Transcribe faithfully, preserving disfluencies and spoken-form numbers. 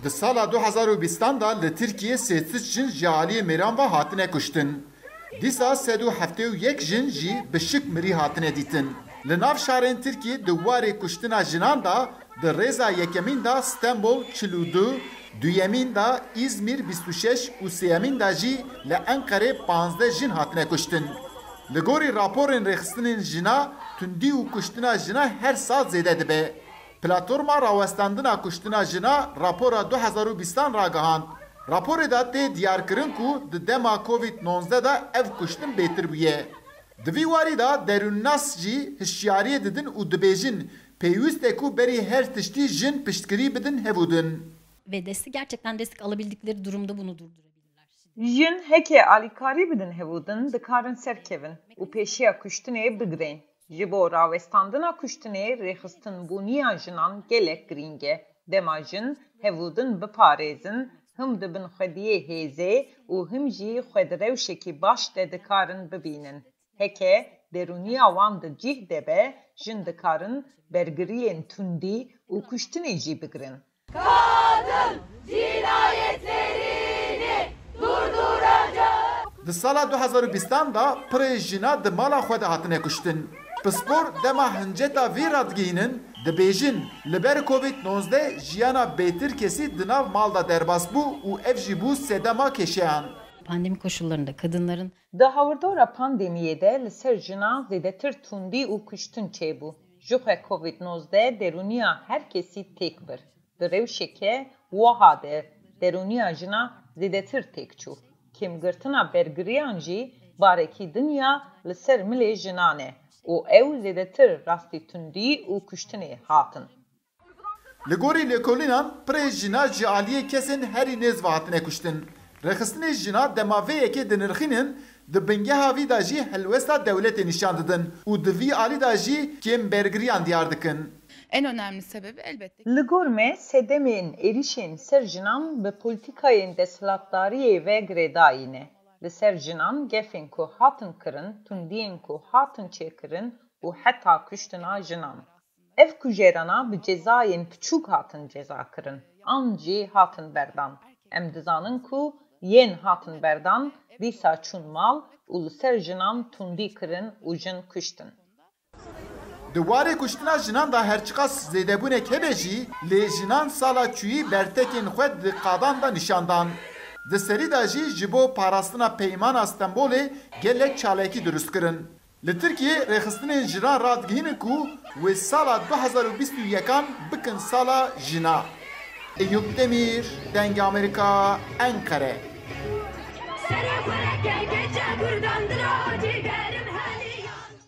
Di sala du hezar û bîstan de li Tirkiyê sê sed jin ji aliyê mêran ve hatine kuştin. Dîsa sed û heftê û yek jin jî bi şik mirî hatine dîtin. Li nav şarên Tirkiyê di warê kuştina jinan de di rêza yekemîn de Stenbol çil û du, duyemîn de Îzmîr bîst û şeş û sêyemîn de jî li Enqerê panzdeh jin hatine kuştin. Li gorî raporên rêxistinên jina, tundî û kuştina jina her sal zêde dibe. Platforma Rawestandina Kuştina Jina rapora du hezar û bîstan ragihand. Raporê de tê diyarkirin ku di dema Covid nonzdeh de ev kuştin bêtir bûye. Di vî warî de derûnnas jî hişyariyê didin û dibêjin, pêwîst e ku berî her tiştî jin piştgirî bidin hev û din. Ve destek gerçekten destek alabildikleri durumda bunu durdurabilirler. Jin heke alîkarî bidin hev û din dikarin serkevin û pêşiya kuştinê bigirên. Ji bo rawestandina kuştinê rêxistinbûniya jinan gelek girîng e. Dema jin hev û din biparêzin, him di bin xwediyê hêzê û him jî xwe di rewşekî baş de dikarin bibînin. Heke derûniya wan di cih de be, jin dikarin bergiriyên tundî û kuştinê jî bigirin. Kadın cinayetlerini durduracak. Di sala du hezar û bîstan de pirê jina di mala xwe de hatine kuştin. Pispor dema hinceta vî radigihînin, dibêjin, li ber Covid nonzdeh jiyana bêtir kesî di nav mal de derbas bû û ev jî bû sedema kêşeyan. Pandemi koşullarında kadınların Di hawirdora pandemiyê de li ser jinan zêdetir tundî û kuştin çêbû. Jixwe Covid nozdeh derûniya her kesî têk bir. Di rewşeke wiha de derûniya jina zêdetir têk çû. Kêmgirtina bergiriyan jî barekî din ya li ser milê jinan e û ew zêdetir rastî tundî û kuştinê hatin. Li gorî lêkolînan, pirê jina ji aliyê kesên herî nêz ve hatine kuştin. Rêxistinê jina dema vê yekê dinirxînin, di bingeha vî de jî helwesta dewletê nîşan didin û di vî alî de jî kêmbergiriyan diyar dikin. En önemli sebebi elbette Li gor me sedemên êrîşên ser jinan bi polîtîkayên desthilatdariyê ve girêdayî ne. Li ser jinan gefên ku hatin kirin, tundiyên ku hatin çêkirin û heta kuştina jinan. Ev kujerana bi cezayên piçûk hatin cezakirin, an jî hatin berdan. Em dizanin ku yên hatin berdan dîsa çûn mal û li ser jinan tundî kirin û jin kuştin. Di warê kuştina jinan de her çiqas zêdebûnek hebe jî, lê jinan sala çûyî bertekên xwe di qadan de nîşan dan. Di serî de jî ji bo parastina Peymana Stenbolê gelek çalakî dirust kirin. Li Tirkiyê rêxistinên jinan radigihînin ku wê sala du hezar û bîst û yekan bikin sala jina. Eyûp Demîr, Dengê Amerîka, Enqere.